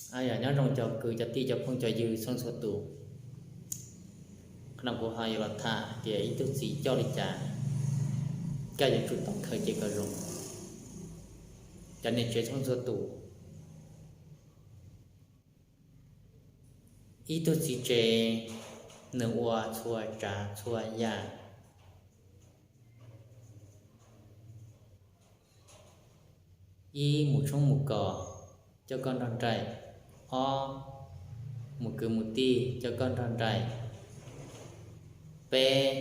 Nyob zoo cov kwv cov tij cov phooj cov ywg txhua txhua tus. Qhov no kuv ho yuav los tham tias ib tug txiv coj li cas, koj yuav tsum tau khaws ces kom zoo. Cov niam tsev txhua txhua tus, ib tug txiv tsev nws ua txhua tsav txhua yam. Ib, mus tshoob mus kos coj koj nrog nraim. Ob, mus kwv mus tij coj koj nrog nraim. Peb,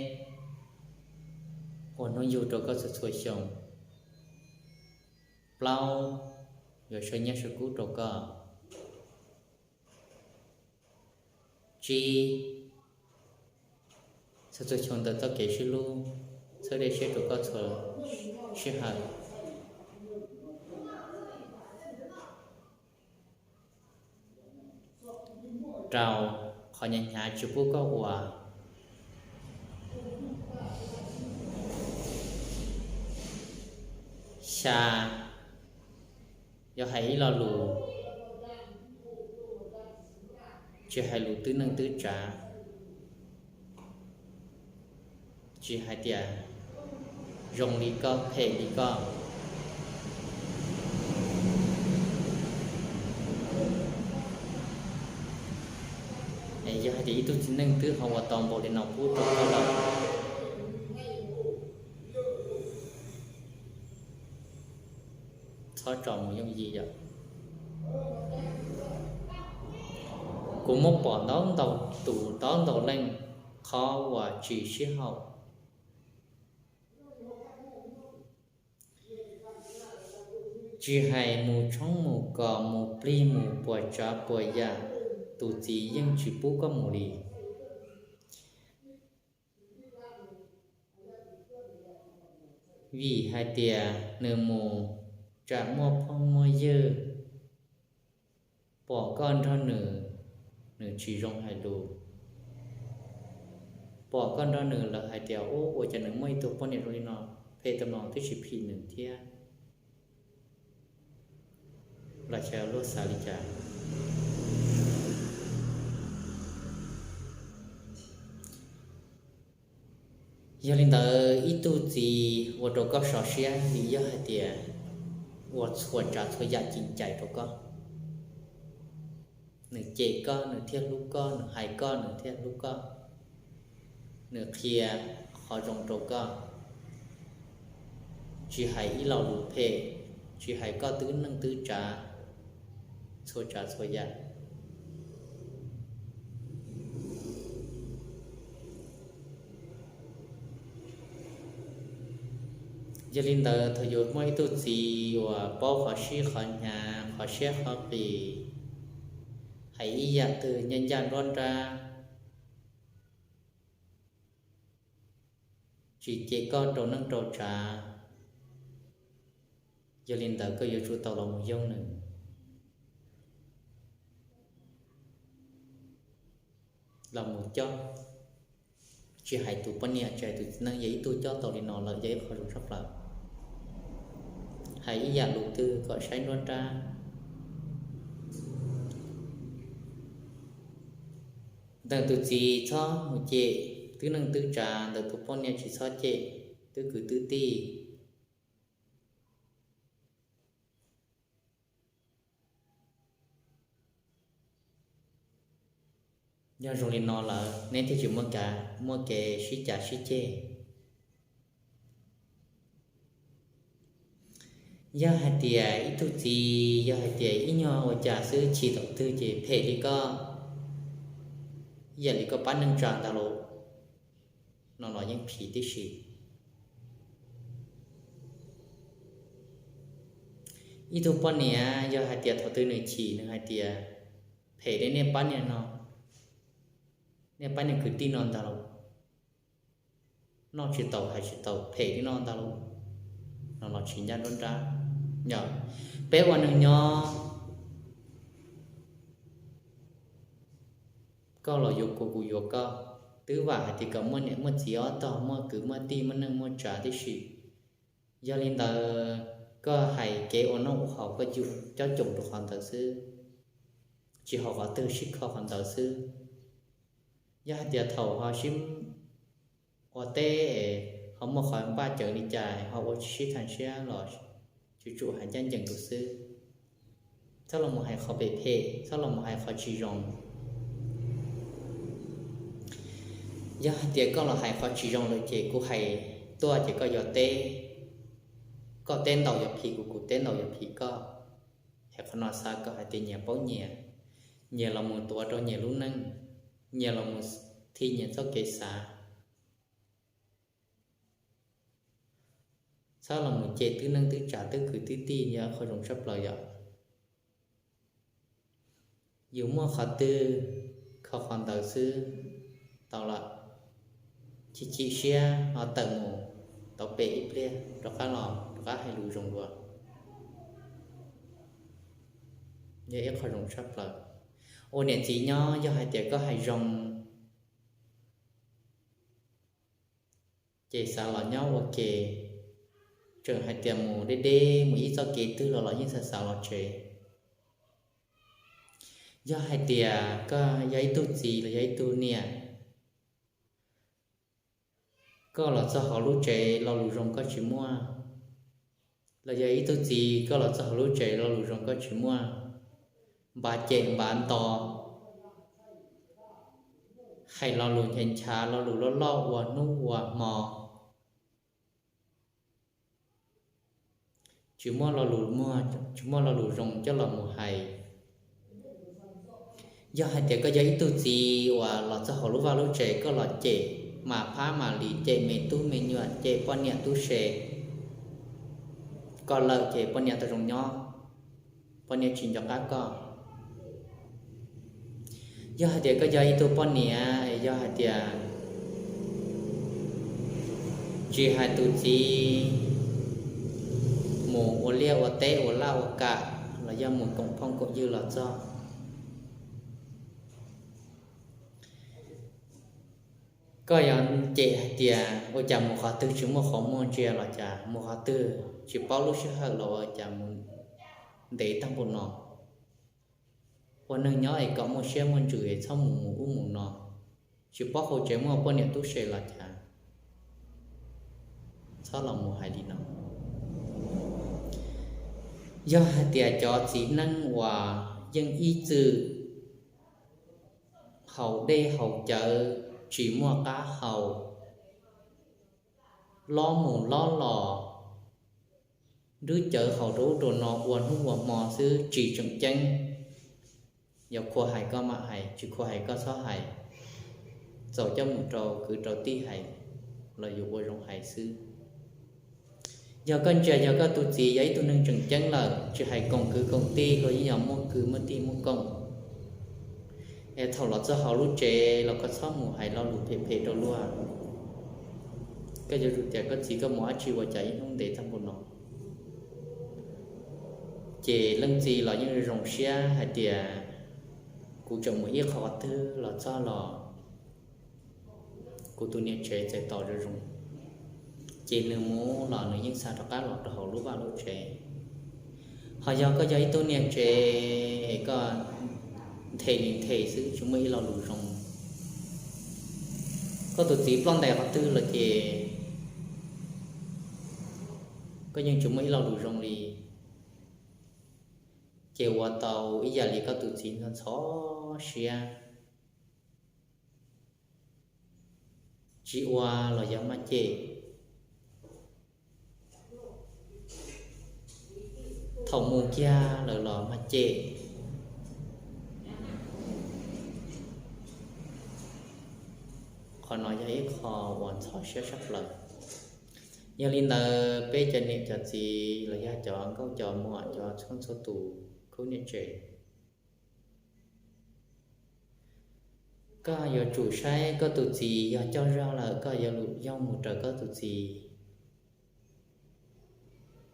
ua hnub yug rau koj txhua txhua xyoo. Plaub, yuav saw nyiaj saw kub rau koj. Tsib, txhua txhua xyoo ntawm txoj kev sib hlub, txhawb dej siab rau koj txhua sij hawm. Rau, qhov hnyav hnyav tsis pub koj ua. Xya, yuav hais ib lo lus, tsis hais lus twb neej twb tsav, tsis hais tias zoo li koj phem li koj. Yog hais tias ib tug txiv neej twb ho ua tau npaum li no pub rau koj lawm, txhob tso mus yooj yim yom. Kuv muab pom ntau ntau tus ntau ntau leej qhov uas tsis sib haum. Tsis hais mus tshoob mus kos mus plig mus puas tsav puas yam, tus txiv yeej tsis pub koj mus li. Vim hais tias nws mus tsam muaj phooj muaj ywg, pom koj nrog nws, nws tsis zoo hais lus. Pom koj nrog nws lawv hais tias ub, ua cas nws muaj ib tug poj niam zoo li no, phem tau no twb tsis phim nws thiab. Los xyov luag xav li cas. Yog li ntawd ib tug txiv ua rau koj sov siab li yog hais tias ua txhua tsav txhua yam cim cais rau koj. Nws cem koj nws thiaj hlub koj, nws hais koj nws thiaj hlub koj, nws qhia qhov zoo rau koj, tsis hais ib lo lus phem, tsis hais koj twb neej twb tsav, txhua tsav txhua yam. Yog li ntawd thaum yuav muaj ib tug txiv uas paub qhov sib qhov hnyav qhov siab qhov qis, hais ib yam twg ncaj ncaj nruab nrab, tsis cem koj rau neej rau tsav, yog li ntawd koj yuav tsum tau los mus yoog nws, los mus cob. Tsis hais tus poj niam tsis hais tus txiv neej, yog ib tug cob tau li no lawm yog ib qho zoo tshaj plaws. Hais ib yam lus twg kom saib nruab nrab. Ntawm tus txiv txhob mus cem twb neej twb tsav, ntawm tus poj niam tsis txhob cem twb kwv twb tij. Yog zoo li no lawm neb thiaj tsis muaj kev sib cav sib ceg. Yog hais tias ib tug txiv yog hais tias ib nyuag ua cas xwb chim thaum twg ces phem li koj, ib yam li koj pab neej tsa ntag lauj, no los yeej phim tib si. Ib tug poj niam yog hais tias thaum twg nws chim nws hais tias phem li nej pab niag no, nej pab niag kwv tij no ntag lauj, noj tsis tau hais tsis tau phem li no ntag lauj, no los tsis ncaj nruab nrab. Yog peb ua neeg nyob, koj los yuav kuv kuv yuav koj, twb vam hais tias kom muaj niam muaj txiv ob tog, muaj kwv muaj tij muaj neej muaj tsav tib si. Yog li ntawd koj hais kev ua noj ua haus koj cob coom rau qhov ntawd xwb. tsis haum qhov twg sib kho qhov ntawd xwb. Yog hais tias thaum ho sib ua teb es ho muaj qhov npaj cawv li cas ho ua tsis sib tham siab los yuav tsum hais ncaj ncees tus xwb. Txhob los mus hais qhov phem phem, txhob los mus hais qhov tsis zoo. Yog hais tias koj los hais qhov tsis zoo lawm ces kuv hais tuaj ces koj yuav teb, koj teb ntau yuav phim kuv, kuv teb ntau yuav phim koj. Es qhov no xav kom hais tias nyias paub nyias, nyias los mus tuav rau nyias lub neej, nyias los mus thim nyias txoj kev xav. Txhob los mus cem twb neej twb tsav twb kwv twb tij yog qhov zoo tshaj plaws yom. Yus muaj qhov twg kho qhov ntawd xwb tau lawm. Chim chim siab ho tawm mus tau pem ib pliag rov qab los rov qab hais lus zoo dua. Yog ib qho zoo tshaj plaws. Ua niam txiv nyob yog hais tias koj hais zoo ces xav los nyob ua ke, tseem hais tias mus deb deb mus ib txoj kev twg los los yeej xav xav los tsev. Yog hais tias koj yog ib tug txiv los yog ib tug niam, koj los txog hauv lub tsev lo lus zoo koj tsis muaj, los yog ib tug txiv koj los txog hauv lub tsev lo lus zoo koj tsis muaj, npav cem npav nto, hais lo lus nchav nchav lo lus loj loj ua hnub ua hmo, tsis muaj lo lus muag, tsis muaj lo lus zoo coj los mus hais. Yog hais tias koj yog ib tug txiv uas los txog hauv lub vaj lub tsev koj los cem mam phab mam li, cem me tub me nyuam, cem poj niam tub se, koj lawm ces poj niam tau zoo nyob, poj niam tsis nco qab koj. Yog hais tias koj yog ib tug poj niam, yog hais tias tsis hais tus txiv mus ua liaj ua teb ua laj ua kam los yog mus koom phooj koom ywg los txog, koj yuav cem hais tias ua cas mus qhov twg tsis muaj qhov muag ntsia los cas, mus qhov twg tsis paub lub sij hawm los ua cas mus ntev tag npaum no. Ua neeg nyob es kom muaj siab muaj ntsws es txhob mus mus ub mus no, tsis paub hauv tsev muaj poj niam tub se los cas. Txhob los mus hais li no. Yog hais tias cov txiv neej uas yeej ib txwm haus dej haus cawv tsis muaj qab hau, lob mus lob los, nrub cawv haus rau ub rau no ua hnub ua hmo xwb tsis tseem ceeb, yog khua hais koj mam hais, tsis khua hais koj txhob hais, txaus coj mus rau kwv rau tij hais los yus ua zoo hais xwb. Yog koj ntsia yog koj tus txiv yog ib tug neeg tseem ceeb lawm, tsis hais koom kwv koom tij los yeej yog muaj kwv muaj tij muaj koom, es thaum los txog hauv lub tsev los koj txhob mus hais lo lus phem phem rau luag. Koj yuav tsum tias koj txiv koj mus dab tsi ua cas ib hnub ntev tag npaum no. Ces leej txiv los yeej zoo siab hais tias kuv tseem mus ib qho twg los txog los kuv tus niam tsev txais tos zoo zoo, ces nws mus los nws yeej xa rov qab los rau hauv lub vaj lub tsev. Ho yog koj yog ib tug niam tsev es koj nthe li nthe xwb tsis muaj ib lo lus zoo, koj tus txiv ploj ntais qhov twg los ces koj yeej tsis muaj ib lo lus zoo li, ces ua tau ib yam li koj tus txiv ntxhov ntxhov siab. Tsis ua los yog maj cem, thaum mus kiag lawm los maj cem. Qhov no yog ib qho uas ntxhov siab sab plaws. Yog li ntawd peb cov niam cov txiv los yog cov nkauj cov muam cov txhua txhua tus khub niam tsev, koj yuav tsum saib koj tus txiv yog coj zog lawm koj yuav lus yoog mus raws koj tus txiv.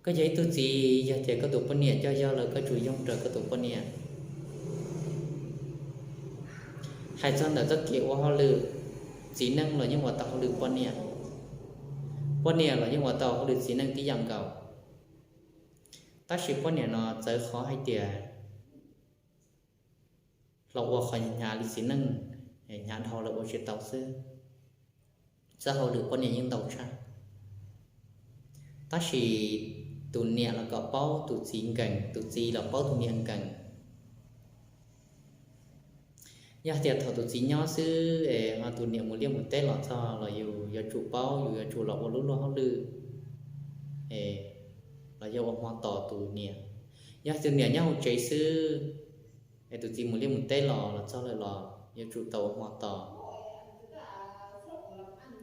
Koj yog ib tug txiv yog tias koj tus poj niam coj zog lawm koj tsum yoog raws koj tus poj niam. Hais txog ntawm txoj kev ua hauj lwm, txiv neej los yeej ua tau hauj lwm poj niam, poj niam los yeej ua tau hauj lwm txiv neej tib yam nkaus. Tab sis poj niam no txawv qhov hais tias los ua qhov hnyav li txiv neej, hnyav dhau lawm ua tsis tau xwb. Txoj hauj lwm poj niam yeej ntau tshaj, tab sis tus niam los kom paub tus txiv nkees, tus txiv los paub tus niam nkees. Yog tias thaum tus txiv nyob xwb es ho tus niam mus liaj mus teb los txog los yus yuav tsum paub, yus yuav tsum los ua lub luag hauj lwm, los yog ua hmo tos tus niam. Yog tus niam nyob hauv tsev xwb es tus txiv mus liaj mus teb los los txog lawm los yuav tsum tau ua hmo tos,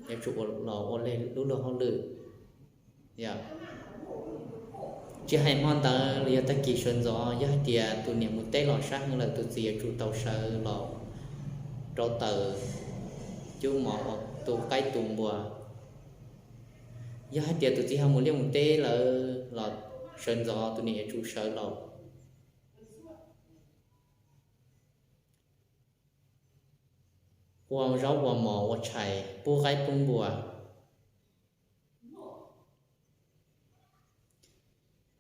yuav tsum los ua lub luag hauj lwm. Tsis hais hmo ntawd los yog tag kis sawv ntxov, yog hais tias tus niam mus teb los sab heev lawm, tus txiv yuav tsum tau sawv los rauv taws, cub mov, ua tu qaib tu npua. Yog hais tias tus txiv ho mus liaj mus teb lawm los sawv ntxov tus niam yuav tsum sawv los ua zaub ua mov ua tshais pub qaib pub npua.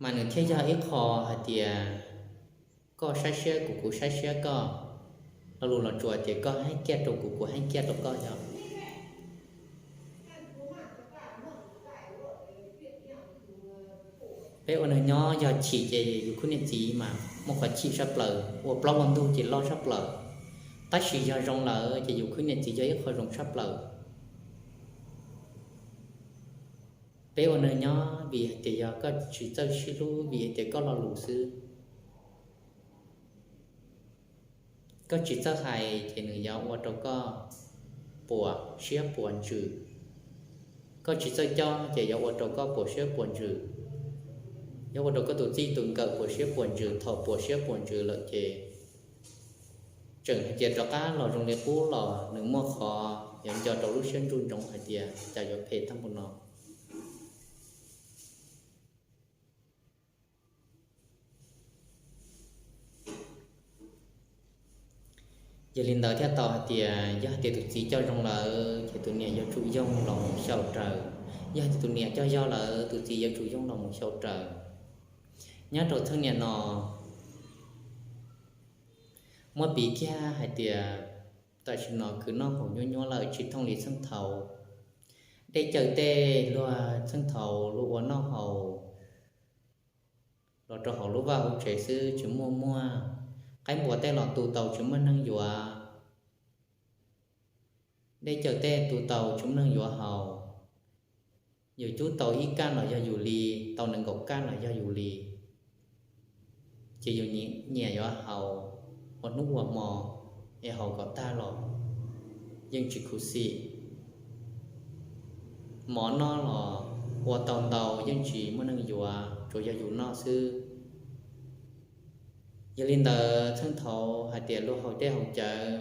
Mas nws thiaj yog ib qho hais tias koj saib siab kuv, kuv saib siab koj. Lo lus los tsuas tias koj heev kiag rau kuv, kuv heev kiag rau koj yog. Peb ua neeg nyob yog chim ces yus khub niam txiv mas muaj qhov chim sab plaws, ua plaub ua ntug ces loj sab plaws. Tab sis yog zoo lawm ces yus khub niam txiv yog ib qho zoo sab plaws. Peb ua neeg nyob vim hais tias yog koj tsis txawj sib hlub vim hais tias koj lo lus xwb. Koj tsis txawj hais ces nws yuav ua rau koj puas siab puas ntsws. Koj tsis txawj cob ces yuav ua rau koj puas siab puas ntsws, yuav ua rau koj tus txij tus nkawm puas siab puas ntsws. Thaum puas siab puas ntsws lawm ces tseem hais tias rov qab los zoo li qub los nws muaj qhov yuav nco rau lub siab ntsuj ntsoov hais tias cas yuav phem tag npaum no. Yog li ntawd thiaj tau hais tias yog hais tias tus txiv coj zoo lawm ces tus niam yuav tsum yoog los mus xyaum raws. Yog hais tias tus niam coj yog lawm, tus txiv yuav tsum yoog los mus xyaum raws. Nyob rau txheej niam no muab piv kiag hais tias tam sim no kwv noj haus nyuab nyuab lawm tsis thooj li txheej thaud. Dej cawm tej luag txheej thaud luag ua noj haus los rau hauv lub vaj hauv tsev xwb tsis muaj muag. Qaib npua tej los tu tau tsis muaj neeg yuav. Dej cawm tej tu tau tsis muaj neeg yuav haus. Yus cub tau ib kaj los yog yus li, tau nees nkaum kaj los yog yus li. Ces yus nyiam yuav haus ua hnub ua hmo, es haus kom tag los yeej tsis khuv xim. Mov noj los ua tau ntau yeej tsis muaj neeg yuav, tsuas yog yus noj xwb. Yog li ntawd txheej thaud hais tias luag haus dej haus cawv,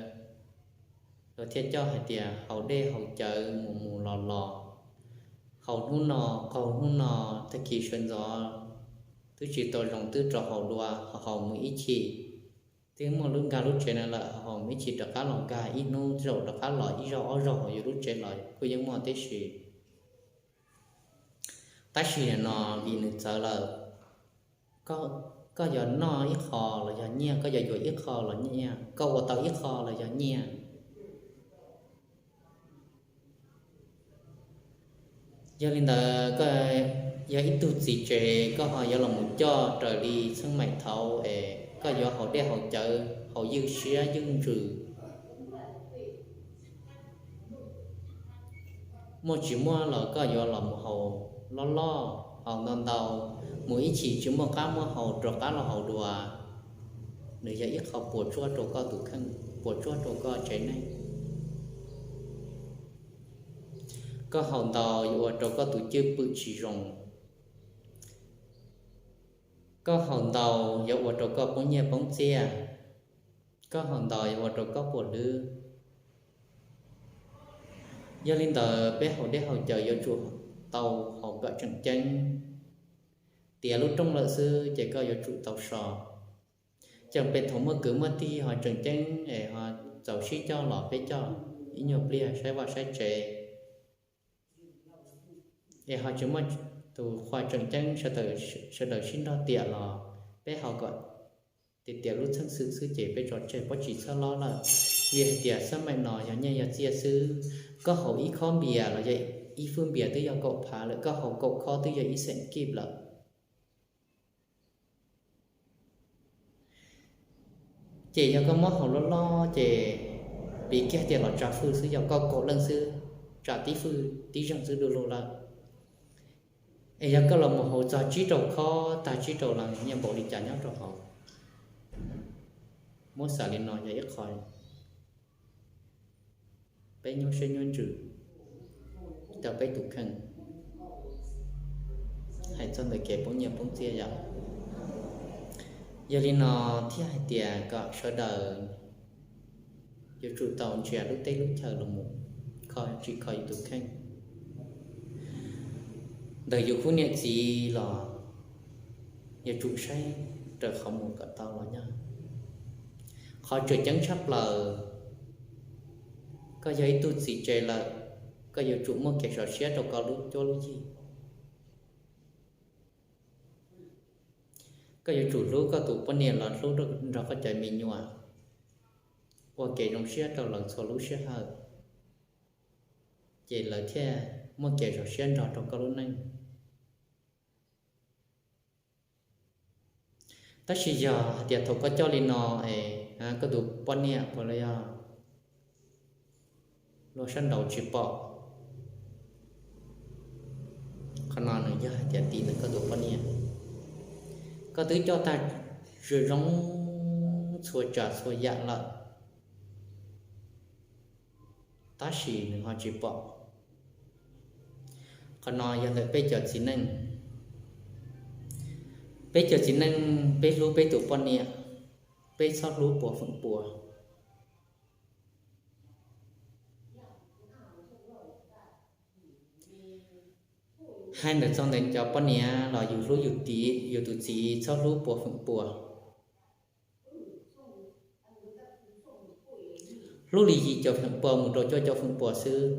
luag thiaj coj hais tias haus dej haus cawv mus mus los los, haus hnub no qaug hnub no, tag kis sawv ntxov twb tsis tau zoo twb rov haus dua, ho haus mus ib chim. Twb muaj lub nkag lub tsev no lawm, ho haus mus ib chim rov qab los nkag ib hnub, zaum rov qab los ib zaug ob zaug hauv yus lub tsev los kuj yeej muaj tib si. Tab sis nim no vim nws txawv lawm, koj yuav noj ib qho los yog nyiaj, koj yuav yuav ib qho los nyiaj, koj ua tau ib qho los yog nyiaj. Yog li ntawd koj yog ib tug txiv tsev, koj ho yuav los mus coj raws li txheej maim thaud es koj yuav haus dej haus cawv, haus ywj siab ywj ntsws. Muaj tsis muaj los koj yuav los mus haus loj loj, haus ntau ntau, mus ib chim tsis muaj qab muaj hau rov qab los haus dua. Nws yog ib qho puas tsuaj rau koj tus kheej, puas tsuaj rau koj tsev neeg. Koj haus ntau yuav ua rau koj tus cwj pwm tsis zoo. Koj haus ntau yuav ua rau koj poob nyiaj poob txiaj. Koj haus ntau yuav ua rau koj puas hlwb. Yog li ntawd peb haus dej haus cawv yuav tsum tau haus kom tseem ceeb. Tiav lub rooj lawm xwb ces koj yuav tsum tau so. Tseem pem thaum muaj kwv muaj tij ho tseem ceeb es ho txaus sib coj los peb coj ib nyuag pliag saib vaj saib tsev, es ho tsis muaj tus qhua tseem ceeb sawv daws sib nrog tiam los peb haus kom tias lub txheej xwm xwb ces peb tso tseg, peb tsis txhob lob lawm. Vim hais tias xab maim no yog nyiaj yog txiaj xwb, koj haus ib khob npias los yog ib fwj npias twb yog kaum phav lawm, koj haus kaum khob twb yog ib xeem kib lawm. Ces yog koj muab haus loj loj ces piv kiag tias los tsa fwj xwb, yog koj kaum leej xwb, tsa tib fwj tib zeeg xwb du lug lawm. Es yog koj los mus haus txog tsib rau khob, tag tsib rau leej, nyiaj npaum li cas nyob rau hauv. Muab xav li no yog ib qho peb nyuaj siab nyuaj ntsws rau peb tus kheej, hais txog ntawm kev poob nyiaj poob txiaj yom. Yog li no thiaj hais tias kom sawv daws yuav tsum tau ntsia lub teb lub chaw los mus, kho tsis kho yus tus kheej. Ntawm yus khub niam txiv los yuav tsum saib raws qhov mus kom tau los yog. Qhov tseem ceeb tshaj plaws, koj yog ib tug txiv tsev lawm, koj yuav tsum muaj kev sov siab rau koj lub cuab lub yig. Koj yuav tsum hlub koj tus poj niam los hlub nrog koj cov me nyuam, ua kev zoo siab rau lawv txhua lub sij hawm, ces lawv thiaj muaj kev zoo siab nrog rau koj lub neej. Tab sis yog hais tias thaum koj coj li no es koj tus poj niam puas los yog luag sab nraud tsis pom, qhov no nws yog hais tias tiv ntawm koj tus poj niam. Koj twb coj tag zoo zoo txhua tsav txhua yam lawm, tab sis nws ho tsis pom. Qhov no yog ntawm peb cov txiv neej. Peb cov txiv neej peb hlub peb tus poj niam, peb txhob hlub puas feem pua. Hais ntawm txog ntawm cov poj niam los yus hlub yus tus txiv txhob hlub puas feem pua. Hlub li yim caum feem pua mus rau cuaj caum feem pua xwb.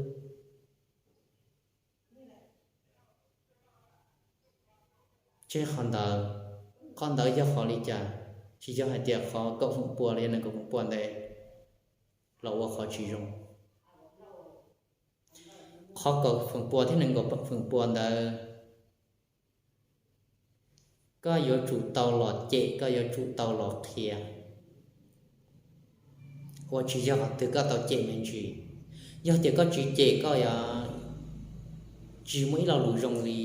Tseg qhov ntawd, qhov ntawd yog qhov li cas? Tsis yog hais tias qhov kaum feem pua los yog nees nkaum feem pua ntawd los ua qhov tsis zoo. Qhov kaum feem pua thiab nees nkaum feem pua ntawd, koj yuav tsum tau los cem, koj yuav tsum tau los qhia. Ua tsis yog qhov twg koj tau cem me ntsis. Yog tias koj tsis cem, koj yuav tsis muaj ib lo lus zoo li,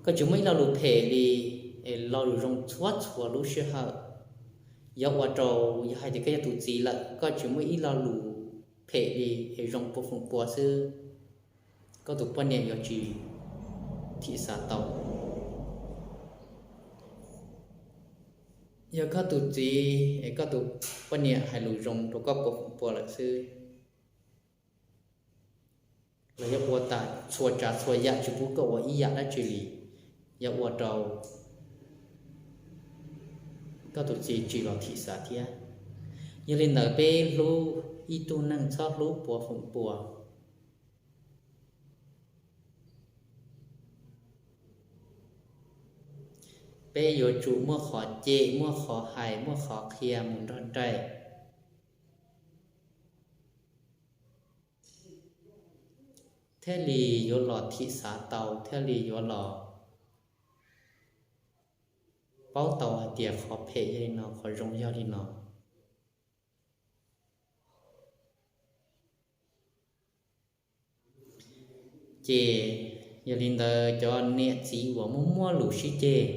koj tsis muaj ib lo lus phem li, es lo lus zoo txhua txhua lub sij hawm yuav ua rau, yog hais tias koj yog tus txiv lawm koj tsis muaj ib lo lus phem li es zoo puas feem pua xwb, koj tus poj niam yuav tsis thim xav tau. Yog koj tus txiv es koj tus poj niam hais lus zoo rau koj puas feem pua lawm xwb, los yog ua tas txhua tsav txhua yam tsis pub koj ua ib yam dab tsi li, yuav ua rau koj tus txiv tsis los thim xav thiab. Yog li ntawd peb hlub ib tug neeg txhob hlub puas feem pua. Peb yuav tsum muaj qhov cem, muaj qhov hais, muaj qhov qhia mus nrog nraim, thiaj li yuav los thim xav tau, thiaj li yuav los paub tau hais tias qhov phem yog li no, qhov zoo yog li no. Ces yog li ntawd cov niam txiv uas muaj muaj lus sib ceg,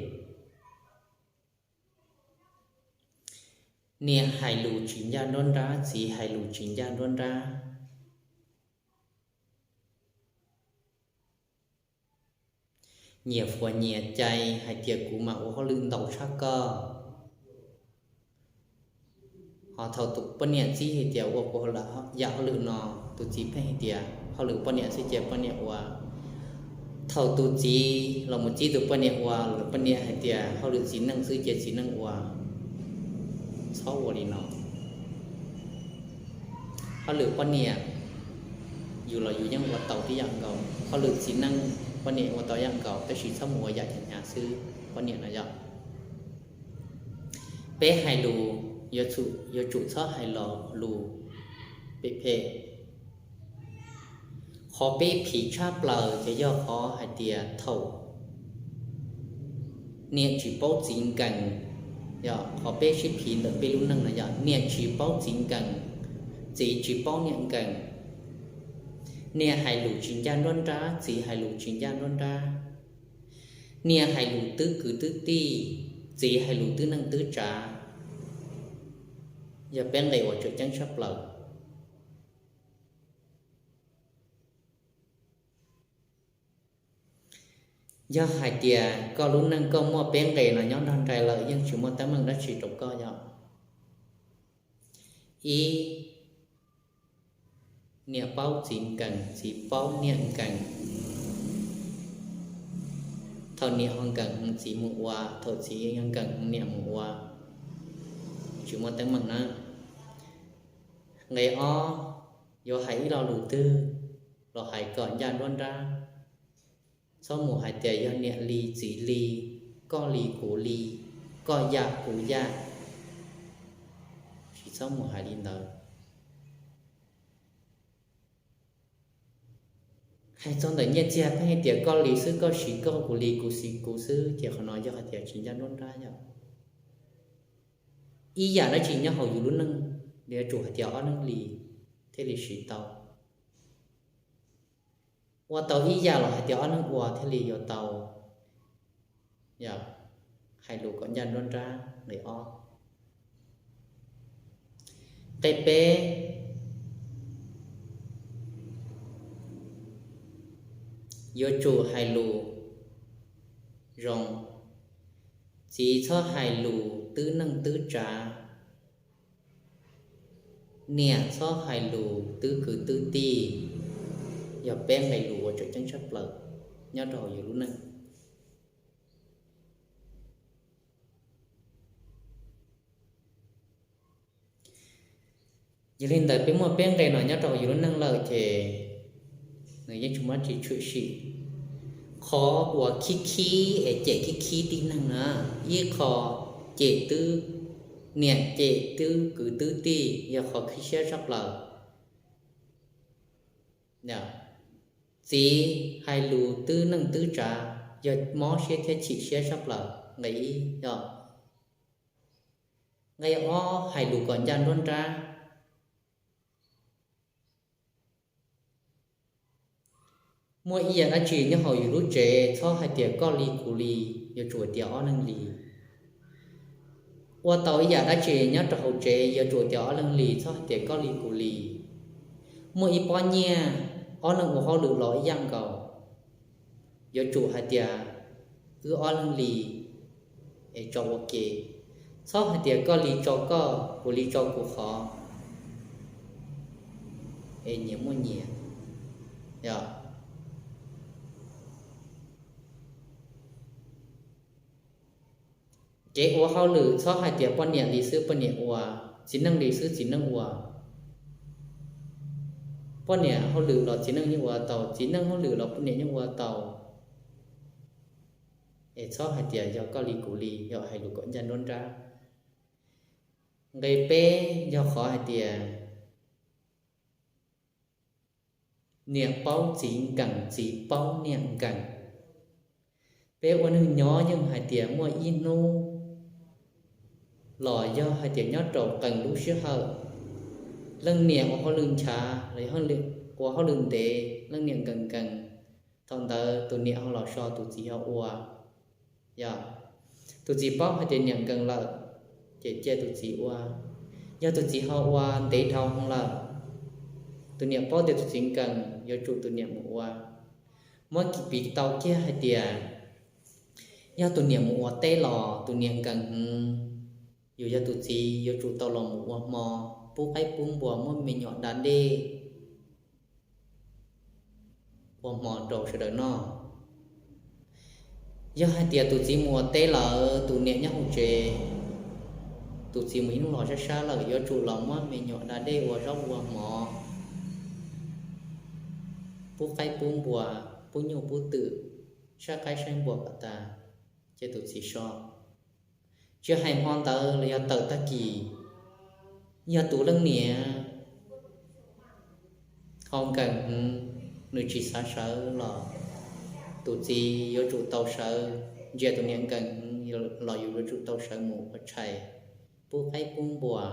niam hais lus tsis ncaj nruab nrab, txiv hais lus tsis ncaj nruab nrab, nyias fuas nyias cai hais tias kuv mas ua hauj lwm ntau tshaj koj. Ho thaum tus poj niam txib hais tias ua kuv yam hauj lwm no, tus txiv pheej hais tias hauj lwm poj niam xwb ces poj niam ua. Thaum tus txiv los mus txib tus poj niam ua, poj niam hais tias hauj lwm txiv neej xwb ces txiv neej ua. Txhob ua li no. Hauj lwm poj niam yus los yus yeej ua tau tib yam nkaus, hauj lwm txiv neej poj niam ua tau yam nkaus, tab sis txhob mus ua yam hnyav hnyav xwb, poj niam no yom. Peb hais lus yuav tsum txhob hais lo lus phem phem. Qhov peb phiv tshaj plaws ces yog qhov hais tias thaum niam tsis paub txiv nkees. Yog qhov peb sib phiv ntawm peb lub neej no yog niam tsis paub txiv nkees, txiv tsis paub niam nkees. Niam hais lus tsis ncaj nruab nrab, txiv hais lus tsis ncaj nruab nrab. Niam hais lus twb kwv twb tij, txiv hais lus twb neej twb tsav. Yog peb nqe uas tseem ceeb tshaj plaws. Yog hais tias koj lub neej koj muaj peb nqe no nyob nrog nraim lawm yeej tsis muaj teeb meem dab tsi rau koj yog. Ib, niam paub txiv nkees, txiv paub niam nkees. Thaum niam ho nkees heev txiv mus ua, thaum txiv ho nkees heev niam mus ua, tsis muaj teeb meem na. Nqe ob, yuav hais ib lo lus twg los hais kom ncaj nruab nrab. Txhob mus hais tias yog niam li txiv li, koj li kuv li, koj yam kuv yam. Tsis txhob mus hais li ntawd. Hais txog ntawm nyiaj txiag pheej hais tias koj li xwb koj siv koj, kuv li kuv siv kuv xwb ces qhov no yog hais tias tsis ncaj nruab nrab yom. Ib yam dab tsi nyob hauv yus lub neej yuav tsum hais tias ob leeg li thiaj li siv tau. Ua tau ib yam los hais tias ob leeg ua thiaj li yuav tau. Yog hais lus kom ncaj nruab nrab nqe ob. Nqe peb, yuav tsum hais lus zoo. Txiv txhob hais lus twb neej twb tsav, niam txhob hais lus twb kwv twb tij. Yog peb nqe lus uas tseem ceeb tshaj plaws nyob rau hauv yus lub neej. Yog li ntawd peb muaj peb nqe no nyob rau hauv yus lub neej lawm ces nws yeej tsis muaj dab tsi tshwm sim. Qhov uas khib khib es cem khib khib tib neeg na, ib qho cem twb, niam cem twb kwv twb tij yog qhov khib siab tshaj plaws. Txiv hais lus twb neej twb tsav yog mob siab thiab chim siab tshaj plaws nqe ib yog. Nqe ob hais lus kom ncaj nruab nrab. Muaj ib yam dab tsi nyob hauv yus lub tsev txhob hais tias koj li kuv li, yuav tsum tias ob leeg li. Ua tau ib yam dab tsi nyob rau hauv tsev yuav tsum tias ob leeg li, txhob hais tias koj li kuv li. Muaj ib pob nyiaj, ob leeg ua hauj lwm los ib yam nkaus, yuav tsum hais tias wb ob leeg li es tso ua ke. Txhob hais tias koj li tso koj, kuv li tso kuv qhov es nyias muaj nyias. Yog kev ua hauj lwm txhob hais tias poj niam li xwb poj niam ua, txiv neej li xwb txiv neej ua. Poj niam hauj lwm los txiv neej yeej ua tau, txiv neej hauj lwm los poj niam yeej ua tau. Es txhob hais tias yog koj li kuv li, yog hais lus kom ncaj nruab nrab. Nqe peb yog qhov hais tias niam paub txiv nkees, txiv paub niam nkees. Peb ua neeg nyob yeej hais tias muaj ib hnub los yog hais tias nyob rau qee lub sij hawm, leej niam ua hauj lwm nchav los ua hauj lwm ntev, leej niam nkees nkees, thaum ntawd tus niam ho los so tus txiv ho ua. Yog tus txiv paub hais tias niam nkees lawm, ces cia tus txiv ua. Yog tus txiv ho ua ntev dhau hwv lawm, tus niam paub tias tus txiv nkees, yuav tsum tus niam mus ua. Muab piv tau kiag hais tias yog tus niam mus ua teb los tus niam nkees hwv, yus yog tus txiv yuav tsum tau los mus ua hmo, pub qaib pub npua, muab me nyuam da dej, ua hmo rau sawv daws noj. Yog hais tias tus txiv mus ua teb lawm, tus niam nyob hauv tsev, tus txiv mus ib hnub los sab sab lawm, yuav tsum los muab me nyuam da dej, ua zaub ua mov, pub qaib pub npua, pub nyuj pub twm, saib qaib saib npua kom tas, cia tus txiv so. Tsis hais hmo ntawd los yog tawm tag kis, yog tus leej niam ho nkees heev, nws tsis xav sawv los tus txiv yuav tsum tau sawv, ntsia tus niam nkees heev los yus yuav tsum tau sawv mus ua tshais, pub qaib pub npua,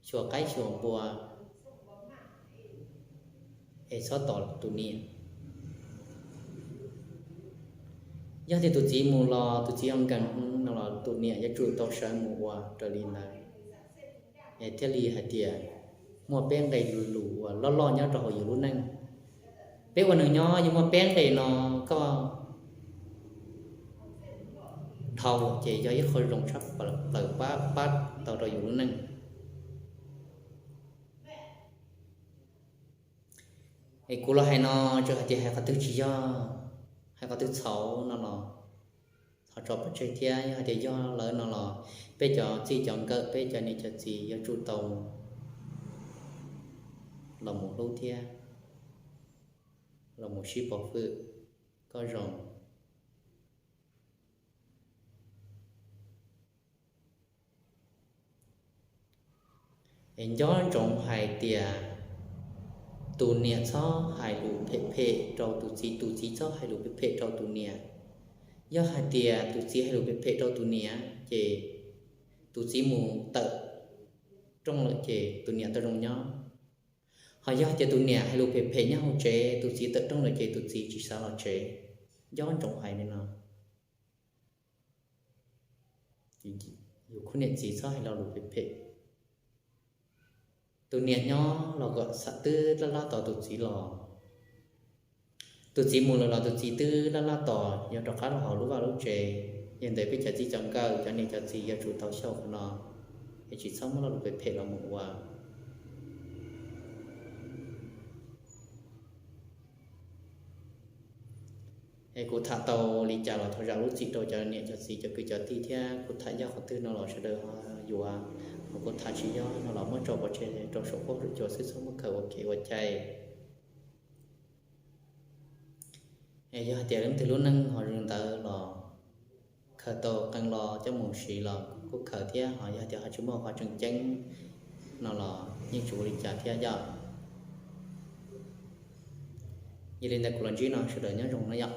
xyuas qaib xyuas npua, es txhob tos tus niam. Yog tias tus txiv mus los tus txiv ho nkees heev no los tus niam yuav tsum tau sawv mus ua raws li ntawd. Es thiaj li hais tias muaj peb nqe lus uas loj loj nyob rau hauv yus lub neej. Peb ua neeg nyob yuav muaj peb nqe no, koj dhau ces yog ib qho zoo tshaj plaws pab pab tau rau yus lub neej. Es kuv los hais no, tsuas hais tias hais qhov twg tsis yog, hais qhov twg txhaum no los thov tso pov tseg thiab. Yog hais tias yog lawm no los peb cov txij cov nkawm, peb cov niam cov txiv yuav tsum tau los mus hlub thiab los mus sib pov hwm kom zoo. Es nco ntsoov hais tias tus niam txhob hais lus phem phem rau tus txiv, tus txiv txhob hais lus phem phem rau tus niam. Yog hais tias tus txiv hais lus phem phem rau tus niam ces tus txiv mus tawm rooj lawm ces tus niam tau zoo nyob. Ho yog tias tus niam hais lus phem phem nyob hauv tsev, tus txiv tawm rooj lawm ces tus txiv tsis xav los tsev. Nco ntsoov hais li no. Yus khub niam txiv txhob hais lo lus phem phem. Tus niam nyob los kom xam twb laj laj tos tus txiv los. Tus txiv mus lawm los tus txiv twb laj laj tos yuav rov qab rau hauv lub vaj lub tsev. Yog ntawd peb cov txij cov nkawm, cov niam cov txiv yuav tsum tau xyaum qhov no, es tsis txhob muab lo lus phem phem los mus ua. Es kuv tham tau li cas los thov zam lub txim rau cov niam cov txiv cov kwv cov tij thiab. Kuv tham yog qhov twg no los sawv daws yuav, ho kuv tham tsis yog no los muab tso pov tseg rau saum huab saum cua xwb, txhob muab khaws ua kev ua cai. Es yog hais tias leej twg lub neej ho zoo ntawd los khaws tau qee lo coj mus siv los kuj khaws thiab, ho yog tias ho tsis muaj qhov tseem ceeb no los yeej tsis ua li cas thiab yom. Yog li ntawd kuv los ntsib no sawv daws nyob zoo na yom.